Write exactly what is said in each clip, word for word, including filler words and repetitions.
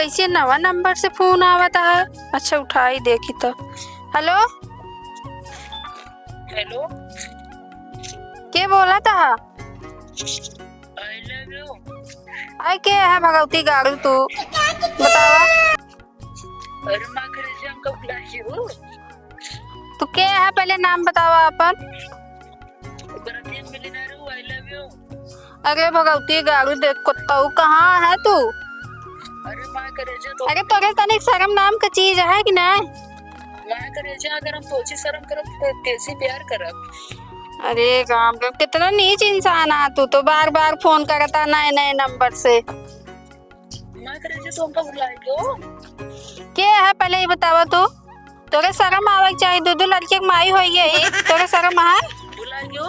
इसे नवा नंबर से फोन आवत है। अच्छा, उठाई देखी तो। हेलो। हेलो। के बोलत है? I love you। आई के है भगवती गाड़ू तू? बतावा। अरे माँ करेजा, हमका भुलाइ गयो। तू के है, पहले नाम बतावा अपन। बरतिया मिली ना रू, I love you। अरे भगवती गाड़ू देख कुत्ताऊ, कहाँ है तू? अरे माँ करेजा तो अरे तोरे तनिक शर्म नाम का चीज है कि नहीं? माँ करेजा, अगर हम तोची शर्म करब तो तेसी प्यार करब। अरे राम राम, कितना नीच इंसान है तू तो, बार बार फोन करता नए नए नंबर से। माँ करेजा, तू हमका भुलाइ गयो। के है पहले ये बतावा तू? तोरे शर्म आवे के चाही, दू दू लड़के के माई होई गई, तोरे शर्म है? भुलाइ गयो।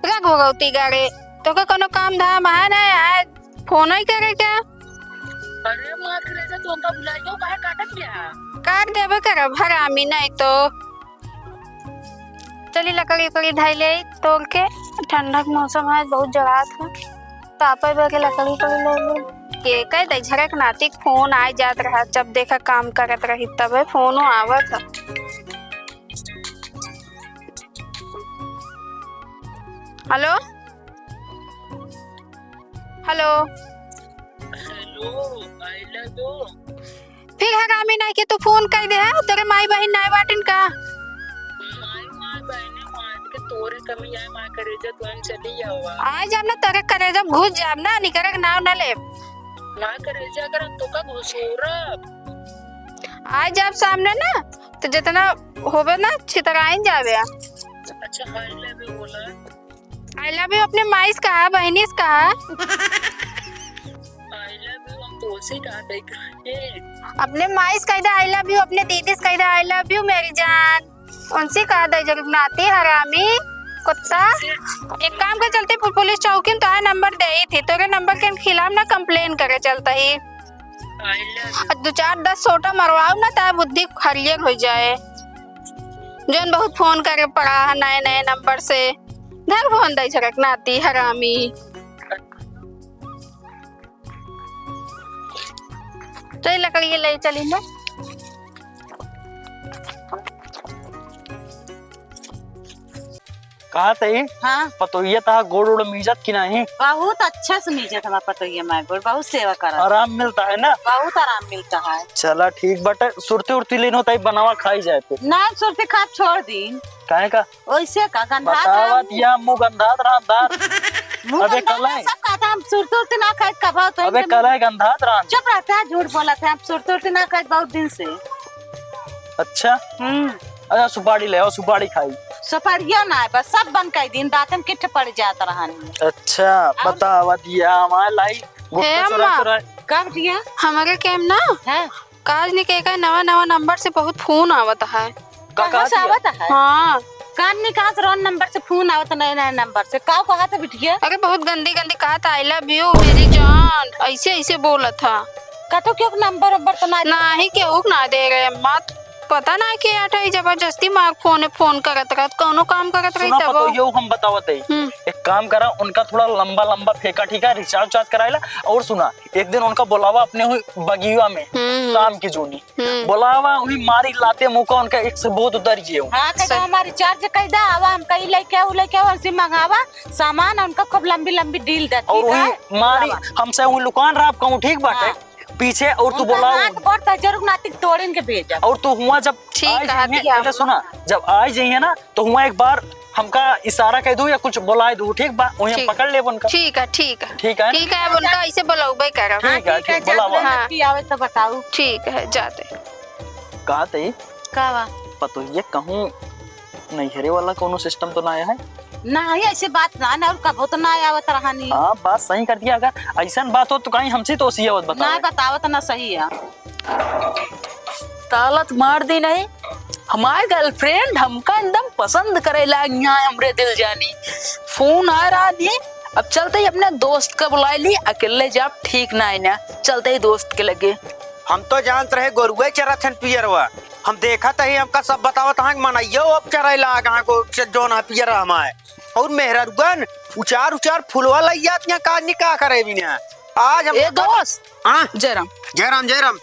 रख भगवती गाड़े, तोके कोनो काम धाम है ना, आए फोन ही करे क्या? अरे माँ करेजा, तू हमका भुलाइ गयो, काहे काटत क्या? काट देबे करब हरामी, नहीं तो। चली लकड़ी उकड़ी धइ ले तोड़ के, ठंडा के मौसम है, बहुत जरात है, तापे बे के लकड़ी उकड़ी ले ले। के कह दे झरक नाती के फोन आइ जात रहा, जब देखा काम करत रही तबे फोनो आवत है। हेलो, हेलो। हेलो, I love you। फिर हरामी नाई के तू फोन कइ दे है, तोरे माई बहिन नाई बाटिन का? माई, माई बहिने, माई के तोरे कमी आए, माँ करेजा, तू हम चली आवा। आइ जाब ना, तोरे करेजा में घुस जाब ना, निकरे के नाव ना लेब। माँ करेजा, अगर हम तोका घुसूरब। आइ जाब सामने ना, तो जितना होबे ना, छितराइन जाबे। अच्छा, I love you बोला। I love you अपने माई से कहा, बहिनी से कहा। I love you हम तोसे कहा, देख के। अपने माई से कह दे I love you, अपने दीदी से कह दे I love you मेरी जान। उनसे कहा दे जरूर नाती हरामी कुत्ता। एक काम कर चलते पु-, पुलिस चौकी में तोहार नंबर दे ही थी, तोरे नंबर के खिलाफ ना complain करे चलता ही। I love you। और दो चार दस सोटा मरवाओ ना, तार बुद्धि हरियर हो जाए। जौन बहुत फोन करे पड़ा है नए नए नंबर से। धर फोन दे झरक नाती हरामी। तो ये लकड़ी ये ले चली ना। कहा तई? हाँ। पतोहिया तहा गोड़ उड़ मीजत कि नहीं? बहुत अच्छा से मीजत हमार पतोहिया माय गोड़, बहुत सेवा करत। आराम मिलता है ना? बहुत आराम मिलता है। चला ठीक बाटे, सुरती उरती लेनो तई बनावा खाई जाए पे। ना, सुरती खाब छोड़ दीन। काहे का? ओइसे का गंधात बतावत रहन? या मुँह गंधात रहन तार। मुँह अबे गंधात कलाई। सब कहता हम सुरती उरती ना खाए कबो तो अबे इनके कलाई गंधात रहन। चुप रहते हैं, झूठ बोलत हैं, हम सुरती उरती ना खाए बहुत दिन से। अच्छा। हम्म। अच्छा, सुपारी ले आओ, सुपारी खाई। सुपारियो ना है, बस सब बंद कर दीन, दांतन किट पड़ जात रहन। अच्छा, अब बतावत या हमारे लाई गुप्ता हे चुरा अम्मा। चुरा। का बिटिया? हमारे कैम ना? हाँ। काज निके का नवा नवा नंबर से बहुत फोन आवत है। का कहाँ से कहत हिया? आवत है? हाँ। कान निकास रौन नंबर से फोन आवत, नए नए नंबर से। का कहत है बिटिया? अरे बहुत गंदी गंदी कहत, "I love you मेरी जान", ऐसे ऐसे बोलत है। कतो क्यों नंबर उम्बर तो ना दे? नाही केहू के ना दे रहे अम्मा, पता ना के हटाई जबरदस्ती मार फोन फोन करत रहत, कौनो काम करत रही सुना तब। पतोहियो हम बतावत है। हम्म। एक काम करा, उनका थोड़ा लंबा लंबा फेंका, ठीक है, रिचार्ज चार्ज कराइला। और सुना, एक दिन उनका बुलावा अपने हुई बगिया में, हम्म। शाम की जोनी। हम्म। बोलावा, उही मारी लाते मुका उनका एक से बहुत उतर गए हो। हाँ, कह दो, सही। हमारी चार्ज कह दा, आवा, हम कहीं लेके आओ, लेके आओ, हमसे मंगावा सामान, उनका खूब लंबी लंबी डील देती और उही है। मारी बोलावा। हमसे उही लुकान रहा, आप कहूँ ठीक बाटे। हाँ। पीछे और तू उनका बोलावा। हाथ गोड़ तजरुक नातिक तोड़िन के भेजा। और तू हुआ जब ठीक आई कहा जाइए, दिया। पहले सुना, जब आई जाइए ना, तो हुआ एक बार हमका इशारा कह दू या कुछ बोलाए दू, ठीक बा? वहीं हम ठीक। पकड़ लेब उनका। ठीक है, ठीक है। ठीक है। ठीक है, अब उनका ऐसे बुलाउबे करब। हाँ, ठीक है, ठीक है, ठीक, जा, बुलावा। हाँ। नत्ती आवे तो बताऊ। ठीक है, जाते। का तई? का बा? पतोहिया कहूँ नैहरे वाला कौनो सिस्टम तो ना आया है? ना, ऐसे बात ना, ना और कबो तो ना आवत रहनी। हाँ, बात सही कर दिया। अगर ऐसन बात हो तो कहीं हमसे तो ओसी आवत बताओ। ना बतावत ना सही है। तालत मार दी नहीं, हमार गर्लफ्रेंड हमका एकदम पसंद करे लाग यहाँ हमरे दिल जानी। फोन आ रहा नहीं, अब चलते ही अपने दोस्त का बुला ली, अकेले जाब ठीक ना है ना, चलते ही दोस्त के लगे। हम तो जानत रहे गोरुए चरत हन पियरवा, हम देखत ही हमका सब बतावत हाँ मनइयो अब चरे लाग हाँ को च-, जौन है पियरा हमारे। और मेहररुगन उचार उचार फुलवा लइयात यहाँ का निकाह करे बिना। आज हम ए दोस्त, हाँ? जयराम। जयराम, जयराम।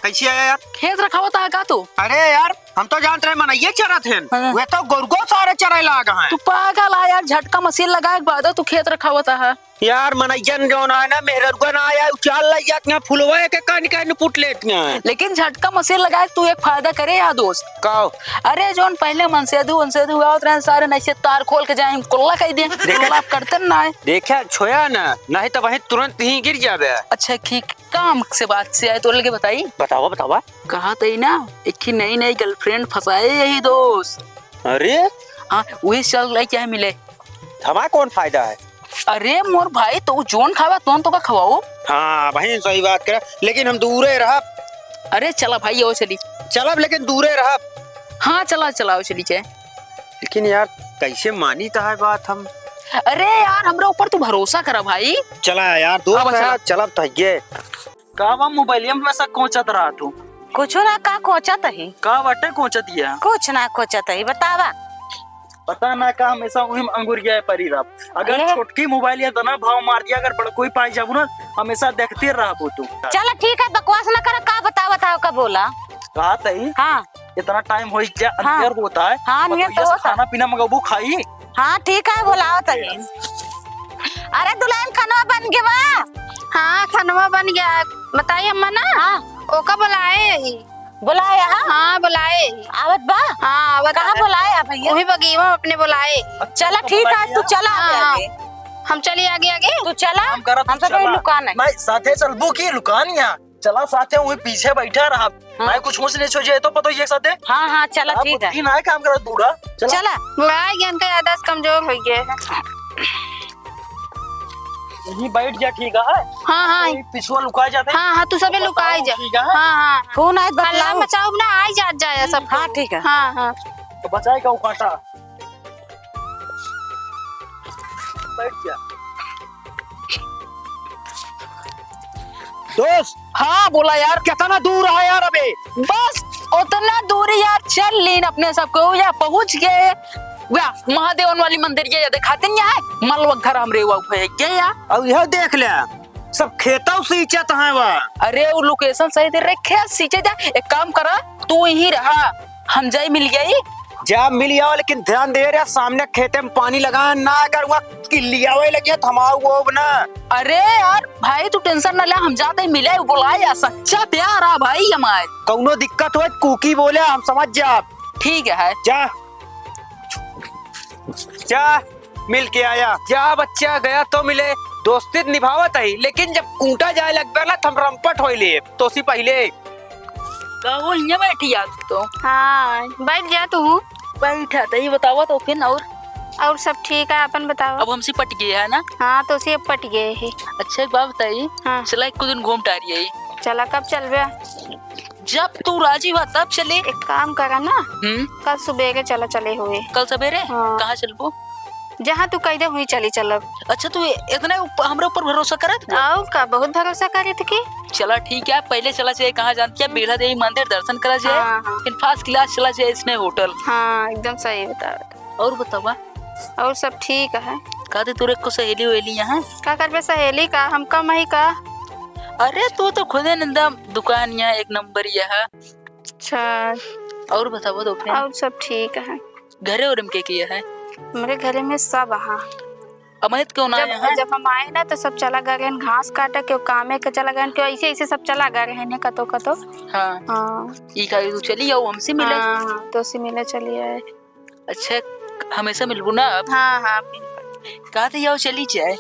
कैसे आया यार? खेत रखावत है का तू? अरे यार, हम तो जानत रहे मनइये चरत हैं। हाँ। वे तो गोरुओ सारे चराए लाग हैं। तू पागल है यार, झटका मशीन लगाए के बाद तू खेत रखावत है। यार, मनइयन जौन है ना, मेहररुआ ना आया, उ चाल लग जात ना, फुलवा के कान कान पुट लेत ना। लेकिन झटका मशीन लगाए तू एक फायदा करे यार दोस्त। का? अरे, जौन पहले मनसेधु, उनसेधु आवत रहे, सारे नैसे तार खोल के जाए, हम कुल्ला कह दे। देखा? कुल्ला आप करते ना है। देखा, छोया ना, नहीं तो वहीं तुरंत ही गिर जाबे। अच्छा, ठीक, काम से बात से आए, तो लगे बताई। बतावा, बतावा। कहा तई ना, एक ही नई नई girlfriend फंसाए यही दोस्त। अरे? हाँ, वही चल रही क्या मिले। हमारा कौन फायदा है? अरे मोर भाई, तो जोन खावा, तोन तो का खवाओ। हाँ भाई, सही बात करा, लेकिन हम दूरे रहब। अरे चला भाई, आओ चली। चलब, लेकिन दूरे रहब। हाँ, चला, चला, आओ चली जाए। लेकिन यार, कैसे मानी ता है बात हम? अरे यार, हमरा ऊपर तू भरोसा करा भाई। चला यार, दोस्त हाँ, बस है, चला। चलब तो ये। का बा मोबाइलिया में ऐसा कोचत रहा तू? कुछो ना, का कोचत ही? का बाटे कोचत या? कुछ ना कोचत ही, बतावा। पता ना का हमेशा उही में अंगुरिया परी रहा। अगर अरे। छोटकी मोबाइल या तना भाव मार दिया, अगर बड़कोई पाई जाबू ना, हमेशा देखते रहबू तू। चला ठीक है, बकवास ना कर, का बतावा था का बोला? कहा तई? हाँ। इतना टाइम हो गया, हाँ। अंधेर होता है। हाँ, अंधेर तो होता। खाना पीना मंगाबू, खाई। हाँ, ठीक है, बुलाओ तनी। अरे दुल्हन, खानवा बन गया बा? हाँ, खानवा बन गया। बताई अम्मा ना, हाँ। ओका बुलाए ही। बुलाए, हाँ? हाँ, बुलाए ही। आवत बा? हाँ, आवत कहाँ है। बुलाए है भैया? वही बगीवा अपने बुलाए। चला, ठीक है, तू चला आगे, हाँ, आगे। हम चली आगे, आगे। तू चला, काम करत हम तू सब चला। लुकान है। नहीं, साथे चलबू की लुकान या? चला साथे, वही पीछे बैठा रहा। हाँ। भाई कुछ ऊँच नीच हो जाए तो पता ये साथे। हाँ, हाँ, चला, ठीक है। बुद्धि ना है काम करत बूढ़ा। चला। चला। बुढ़ा ज्ञान का याददाश्त कमजोर हो गया है। यही बैठ जा, ठीक है? हाँ, हाँ। कोई पिछुआ लुका जाते। हाँ, हाँ, तू सबे तो लुकाई बताओ, जा। ठीक है? हाँ, हाँ। कौन आए हल्ला बतलाओ। मचाओ ना, आई जात जाए सब। हाँ, ठीक है। हाँ, हाँ। तो बचाए का उकाटा। बैठ जा। दोस्त। हाँ, बोला यार। कितना दूर है यार अबे? बस उतना दूरी यार, चल लीन अपने सबको, या पहुँच गए। या महादेवन वाली मंदिर ये, ये दिखाते नहीं है, मलवा घर हमरे वो है, ये या। अब यह देख ले, सब खेतों सींचत हैं वा। अरे, वो location सही दे रहे, खेत सींचे जा। एक काम करा, तू यहीं रहा, हम जाई मिल गई। जा मिल जाओ, लेकिन ध्यान दे रे, सामने खेते में पानी लगा ना, अगर वहाँ किल्ली आवे लगे, थमाऊ वो ना। अरे यार, भाई तू tension ना ले, हम जाते ही मिले, बुलाए यार, सच्चा प्यार आ भाई हमारे। कौनो दिक्कत हो, कूकी बोले, हम समझ जा। ठीक है। जा, जा, मिल के आया। जा बच्चा, गया तो मिले, दोस्ती त निभावत ही, लेकिन जब कूटा जाए लगबे ना, त हम रंपट होई ले, तो सी पहले। का हो, हियाँ बैठी आ तू तो? हाँ, बैठ जा तू। बैठा, तो ये बतावा तो फिर और? और सब ठीक है, अपन बतावा। अब हमसे पट गए है ना? हाँ, तो से पट गए है। अच्छा, एक बात बताई। हाँ। चला, एक दिन घूम टारी आई। चला, कब चलबे? जब तू राजी हुआ, तब चले। एक काम करा ना, हम्म। कल सुबह के चला, चले हुए। कल सवेरे? हाँ। कहाँ चलबो? जहाँ तू कह दे, हुई चली चलब। अच्छा, तू इतने उप-, हमरे ऊपर भरोसा करत है? और का, बहुत भरोसा करे थे की? चला ठीक है, पहले चला चाहिए, कहाँ जानती है, बेला देवी मंदिर दर्शन करा जाए, हाँ, हाँ। फिर first class चला जाए इसने होटल। हाँ, एकदम सही बता। और बतावा? और सब ठीक है। का दे तोरे को सहेली वहेली यहाँ? का करबे सहेली का, हम कम ही का? अरे तू तो खुदे नंदा दुकान यहाँ एक नंबर यहाँ। अच्छा। और बतावा तो फिर? और सब ठीक है। घरे और में के किया है? हमरे घरे में सब हाँ। अमित क्यों ना जब, आया है? जब हम आए ना तो सब चला गए रहन घास काटे, क्यों कामे के चला गए, क्यों ऐसे ऐसे सब चला गए रहन कतो कतो। हाँ। हाँ। ई का तू चली आओ हमसे मिले। हाँ, हाँ, तो से मिले चली आए। अच्छा, हमेशा मिलबू ना अब? हाँ, हाँ, बिल्कुल। कहा थे आओ चली जाए।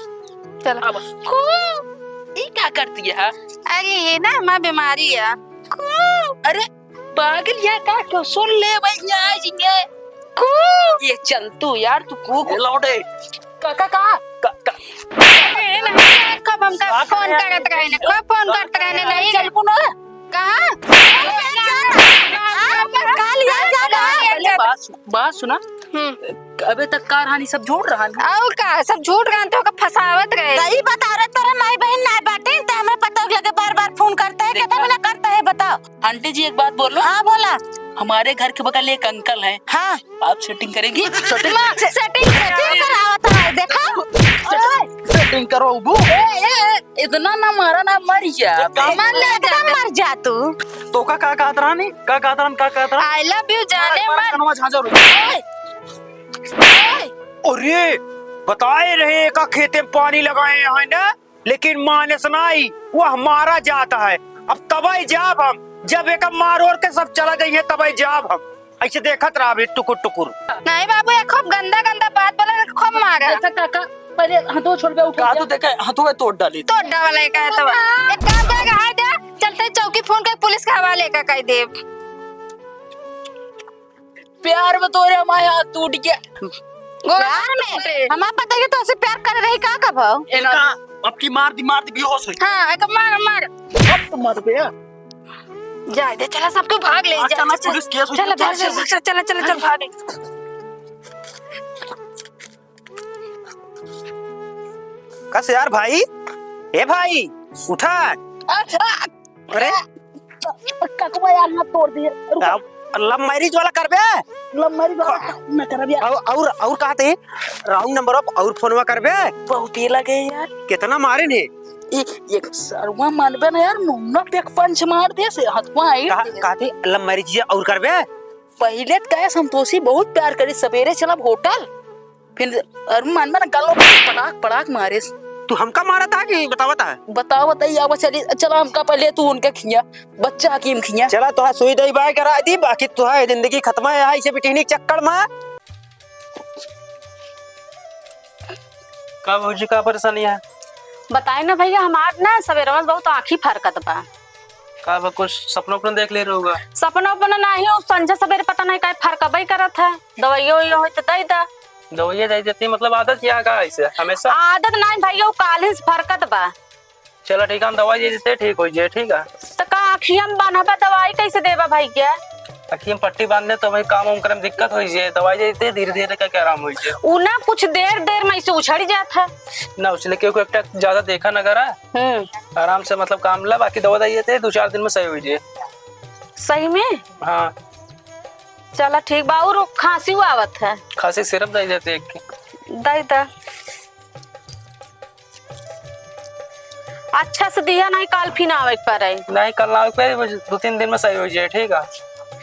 चलो। अब को ई का करती है? अरे ये ना हमार बीमारी है। को अरे पागल या का क्यों सुन ले भाई, यहाँ आ जाएंगे। को ये चल तू यार, तू को ये लौटे। का, का, का? का, का? ए, नहीं, कब हमका का फोन करे? करत रहे ना, कब फोन करत रहे ना, नहीं चलबू ना। कहाँ? कहाँ? पहले बात सुन, बात सुना। हम्म। अबे तक का रहानी सब झूठ रहानी। और का, सब झूठ रहान तो ओका फंसावत रहे। सही बता रहे, तोरा माई बहन ना बाटे, ते हमरे पतोह के लगे बार-बार फोन करता है, देखा? कितना महीना करता है, बताओ। आंटी जी, एक बात बोलो। हाँ, बोला। हमारे घर के बगल एक अंकल हैं। हाँ। आप सेटिंग करेंगी? सेटिंग। से-, सेटिंग, सेटिंग करावत है, देखा? सेटिंग, सेटिंग। इनकर होबू। ए, ए, ए, इतना ना मारा ना, मर जा। ए, का? मर जा, एकदम मर जा तू। तो का, का कहत रहनी? का कहत रहन, का कहत रहन? I love you जाने मार, मार। कनवा झांझर हो। ए, ए। अरे, बताए रहे का खेते में पानी लगाए हैं ना, लेकिन मानस नाई, वो हमारा जात है। अब तबई जाब हम, जब एक मार ओर के सब चला जाइए, तबई जाब हम। ऐसे देखत रहा अभी टुकुर टुकुर। नहीं बाबू, ये खूब गंदा गंदा बात बोला, खूब मारा। देखा काका, पहले हाथों छोड़ के उठा का जा। तू देखे, हाथों में तोड़ डाली। तोड़ डाला है का तो। एक काम कर, हाथ दे, चलते चौकी फोन कर पुलिस के हवाले का कर दे। प्यार में तोरे हमारे हाथ टूट गया। गोबर प्यार में? हमार पता है तो ऐसे प्यार कर रही का कब हो? इनका अब की मार दी, मार दी, बेहोश हो। हाँ, एक मार, मार। अब तो मर गया। जाए दे, चला, सबको भाग ले, अच्छा, जा, मैं चल, पुलिस केस हो चल, जाए। चल, चल, चल, चल, चल, चल, भाग। कस यार भाई, ए भाई, उठा। आ, आ, अरे? ककबा यार, हाथ तोड़ दिए। रुक। अब love marriage वाला करबे? Love marriage वाला ना करब यार। और, और, और कहा थे? Wrong number of और फोनवा करबे? बहुत ही लगे यार। कितना मारे ने? एक, एक सरवा मानबे ना यार, नूना पे एक पंच मार दे से, हथवा आई कहा, दे। कहा थे, love marriage ये और करबे? पहिले त कहे संतोषी बहुत प्यार करी, सवेरे चलब होटल, फिर अरुण मानबे ना गलो पड़ाक पड़ाक मारे। तू हमका मारा था कि बतावा था? बतावा था, आवा चली, चला हमका पहले तू उनके खिया, बच्चा हकीम खिया। चला तोहा सुई दई बाय करा दी, बाकी तोहा ये जिंदगी खत्म है यहाँ इसे बिटिनी के चक्कर में। का भौजी, का परेशानी है? बताई ना भैया, हमार ना सवेरवा से बहुत आँखी फरकत बा। का बा, कुछ सपना उपना देख ले रहोगा? सपना उपना नहीं, उ संझा सवेरे पता नहीं काहे फरकबई करत है। दवाइयो उइयो होई त दई दा। दवाइया दे देती, मतलब आदत क्या का ऐसे हमेशा? आदत नहीं भैया, उ काल्हि से फरकत बा। चला ठीक है, हम दवाई दे देते, ठीक हो जाए, ठीक है? त का अखिया में बांधबा, दवाई कैसे देबा भैया? अखिया में पट्टी बांध दे तो भाई काम वाम करे में दिक्कत हो जाए, दवाई दे देते, धीरे धीरे करके आराम हो जाए। उ ना कुछ देर देर में ऐसे उछड़ जात है। ना उछले, क्योंकि एक ज्यादा देखा ना करा। हम्म। आराम से मतलब काम ला, बाकी दवा दे देते, दो चार दिन में सही हो जाए। सही में? हाँ। चला ठीक बा, और खांसी हुआ आवत है? खांसी सिरप दे देते एक। दे दा। अच्छा से दिया नहीं, काल फिर आवे के पड़े। नहीं, काल ना आवे के पड़े, बस दो तीन दिन में सही हो जाए, ठीक है?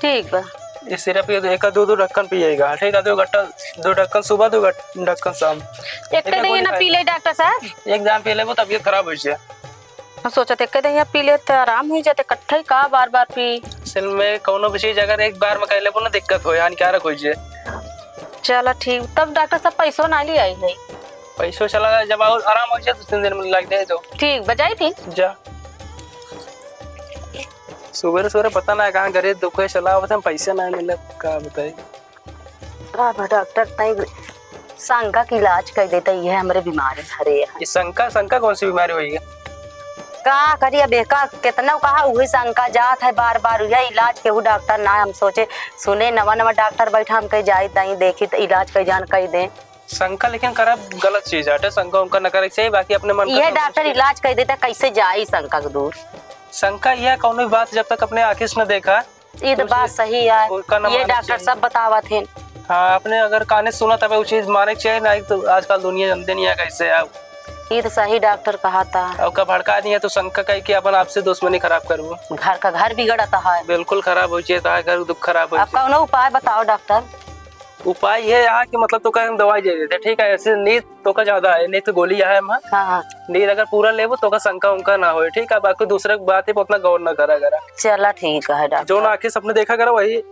ठीक बा। ये सिरप ये एक दो दो ढक्कन पिएगा, ठीक है? दो घंटा, दो ढक्कन सुबह, दो घट-, ढक्कन शाम। एक एक दिन गोली ना खाए। पी ले डॉक्टर साहब। एक दान पी लेबो, तबीयत खराब हो जाए। हम सोचत एक दिन यहाँ पी ले तो आराम हो जाते, इकट्ठा ही का बार बार पी। असल में कौनो भी चीज अगर एक बार में कर लेबो ना, दिक्कत हो, हानिकारक हो जाए। चला ठीक, तब डॉक्टर साहब पैसो ना ले आई है। पैसो चला जाए, जब और आराम हो जाए, दो तीन दिन में लग जाए तो। ठीक, बजाई थी। जा। सुबह सुबह पता ना कहाँ घरे दुखे चला आवत है, पैसा ना मिले, का बताई। का बा डॉक्टर, तई शंका के इलाज कर देता, ये हमरे बीमारी धरे है। ये शंका, शंका कौन सी बीमारी हुई है? का करी, अब एका कितना कहा, उही शंका जात है बार बार, यह इलाज केहू डॉक्टर ना, हम सोचे सुने नवा नवा डॉक्टर बैठा, हम कहीं जाई तई देखी त इलाज कई जान कई दे। शंका लेकिन करब गलत चीज हटे, शंका उनका न करे के चाहिए, बाकी अपने मन का ये संतुष्टि। डॉक्टर इलाज कर देता, कैसे जाई शंका के दूर? शंका यह कौनो भी बात जब तक अपने आँखी से न देखा, ये तो उस-, बात सही है, उनका न ये माने के डॉक्टर चाहिए। सब बतावत हैं। हाँ, अपने अगर काने सुना तबे वो चीज माने के चाहिए, नहीं तो आजकल दुनिया जानते नहीं है कैसे है। ये तो सही डॉक्टर कहा था। और का भड़का दिया तो शंका कही कि अपन आपसे दुश्मनी खराब करबो। घर का घर बिगड़ता है। बिल्कुल खराब हो जाए, तो घर दुख खराब हो अब जाए। कौनो उपाय बताओ डॉक्टर। उपाय ये है कि मतलब तो का हम दवाई दे देते, ठीक है, ऐसे नींद तो का ज्यादा है, नींद तो गोली है हम। हाँ, हाँ। नींद अगर पूरा लेबो तो का शंका उनका ना होए, ठीक है, बाकी दूसरे बात पे उतना गौर ना करा करा। चला ठीक है डॉक्टर। जो ना आँखें सपने देखा करा वही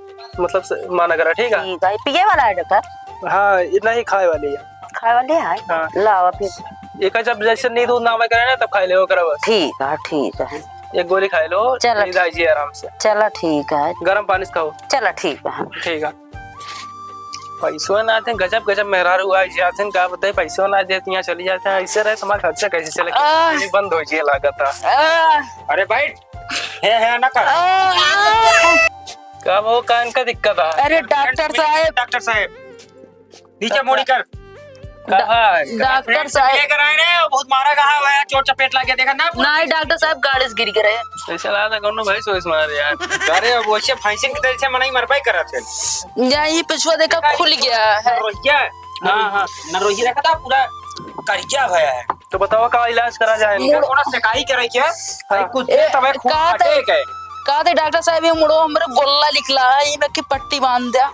मतलब से माना करा, ठीक है? ठीक है, पिए वाला है डॉक्टर? हाँ, इतना ही खाए वाली है। खाए वाली है? हाँ। लावा फिर। एक जब जैसे नींद उंद ना आवे करे ना तब खाए ले वो करा बस। ठीक है, ठीक है। एक गोली खाए लो, चला। नींद आ जाए आराम से। चला ठीक है। गरम पानी से खाओ। चला ठीक है। ठीक है। पैसो ना आते, गजब गजब मेहरारू आ जाते हैं, का बताए, पैसो ना देते, यहाँ चली जाते हैं, ऐसे रहे तुम्हारा खर्चा कैसे चले? आह। पानी बंद हो जाए लागत है। आह। अरे बैठ, हे हे ना कर। आह। का वो कान का दिक्कत है? अरे डॉक्टर साहब। डॉक्टर साहब, नीचे मुड़ी कर। कहाँ है? डॉक्टर साहब। लेकर आए रहे, बहुत मारा कहाँ हुआ है, चोट चपेट लग गया, देखा ना? नहीं डॉक्टर साहब, गाड़ी से गिर गए रहे। ऐसा लगा था कौनो भैंस वैस मारे यार। अरे अब वैसे भैंसिन की तरह से मनई मरबा ही करत है। यही पिछुआ देखा, खुल गया है। नरोहिया? हाँ, हाँ। नरोहिया देखा था पूरा करिया भया है। तो बताओ, का इलाज करा जाए इनका? मुड़ो ना सेकाई करे के। हाँ। कुछ ए, दे तबे खून का फटे ते, के। का ते डॉक्टर साहब, ये मुड़ो हमरे गोल्ला निकला है, इमे की पट्टी बांध द्या।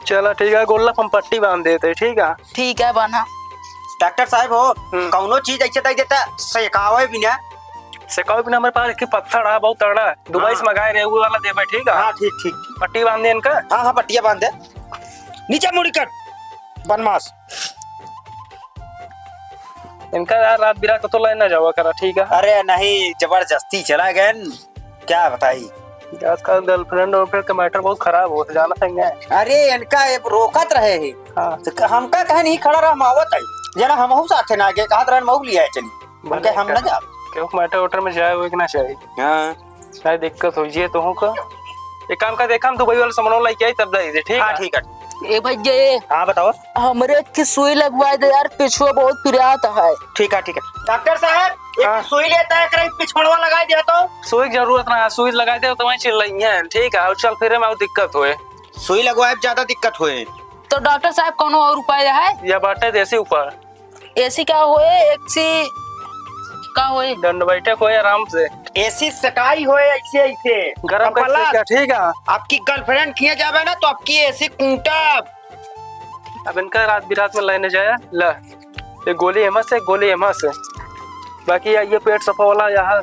चला ठीक है, गोल्ला पे हम पट्टी बांध देते, ठीक है? ठीक है, बांधा। डॉक्टर साहब हो, हम्म। कौनो चीज ऐसे दे देता, सेकावे बिना। सेकावे बिना हमारे पास एक पत्थर है, बहुत तगड़ा है, दुबई हाँ। से मंगाए रहे, वो वाला देबे, ठीक है? हाँ, ठीक, ठीक। पट्टी बांध दे इनका। हाँ, हाँ, पट्टिया बांध दे। नीचे मुड़ी कर, बदमाश। इनका यार रात बिरात तो लै ना जावा करा, ठीक है? अरे नहीं, जबरदस्ती चला गए न, क्या बताई। आजकल girlfriend वर्लफ्रेंड का matter बहुत खराब होत, जाना सही है। अरे इनका ये रोकत रहे है। हाँ। तो क-, हमका कहे नहीं खड़ा रहा, हम आवत है। जना हमहू साथे ना गए, कहत रहन मऊ लिया है चली। हमके हम ना जाब। क्यों matter वाटर में जाए हुए कि ना चाहिए। हाँ। नहीं दिक्कत हो ये तो हूँ का। एक काम का देखा, हम दुबई वाला सामान लेके आई तब दे दे, ठीक हाँ, है? ठीक है। ए भैया, ए हाँ, बताओ। हमरे एक सुई लगवाए दे यार, पिछुआ बहुत पिरात है। ठीक है, ठीक है। डॉक्टर साहब, एक हाँ। सुई लेता है, एकरा पिछुआ लगाए दे तो। सुई की जरूरत ना है, सुई लगाए दे तो वहीं चिल्लाइए, ठीक है? और चल फिरे में और दिक्कत होए। सुई लगवाए ज्यादा दिक्कत होए। तो डॉक्टर साहब, कौनो और उपाय है? या बाटे देसी उपाय। एसी का होए, एसी का होए? दंड बैठक होए आराम से। एसी सकाई होए ऐसे, ऐसे। गरम कैसे कपला। क्या, ठीक है? आपकी girlfriend किए जावे ना तो आपकी एसी कूटब। अब इनका रात बिरात में लेने जाया, ला। ये गोली एमा से, गोली एमा से। बाकी ये, ये पेट सफा वाला यहाँ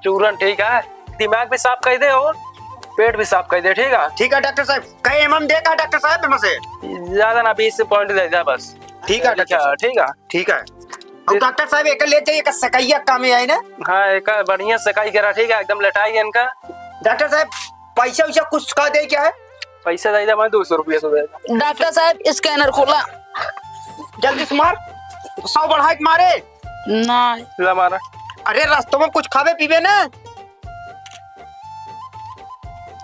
चूरन, ठीक है? दिमाग भी साफ कर दे और पेट भी साफ कर दे, ठीक है? ठीक है डॉक्टर साहब। कई एमएम दे का डॉक्टर साहब एमा से? ज्यादा ना, बीस से पॉइंट दे दे बस। ठीक है डॉक्टर साहब। ठीक है। ठीक है। और डॉक्टर साहब, एकर ले जाइए, एकर सकैया काम में आई ना? हाँ, एकर बढ़िया सकाई करा, ठीक है, एकदम लेटाई इनका। डॉक्टर साहब, पैसा वैसा कुछ का दे क्या है? पैसा दे दे, मैं दो सौ रुपया तो दे दे। डॉक्टर साहब, scanner खोला। जल्दी से मार, सौ बढ़ाए के मारे। ना। ला मारा। अरे, रास्तों में कुछ खावे पीवे ना।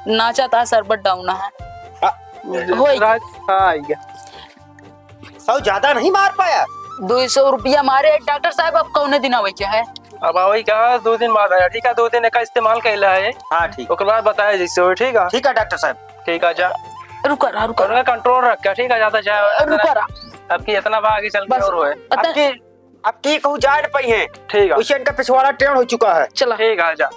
नाचा था, शरबत down है। आ, होई। राज, हाँ, आई गया। सौ ज्यादा नहीं मार पाया? दो सौ रुपया मारे। डॉक्टर साहब, अब कौने दिन आवे क्या है? अब आवे क्या, दो दिन बाद आया, ठीक है? दो दिन का इस्तेमाल कैला है। हाँ, ठीक। ओकर बाद बताया जैसे हो, ठीक है? ठीक है डॉक्टर साहब। ठीक है, जा। रुका रहा, रुका और रहा। उनका control रख के, ठीक है? ज्यादा जा, रुका रहा। अब की इतना बा, आगे चल के बस, और होए। पता अब की, अब की कहूँ जा न पाई है। ठीक है। उसे इनका पिछवाड़ा टेढ़ हो चुका है। चला। ठीक है, जा।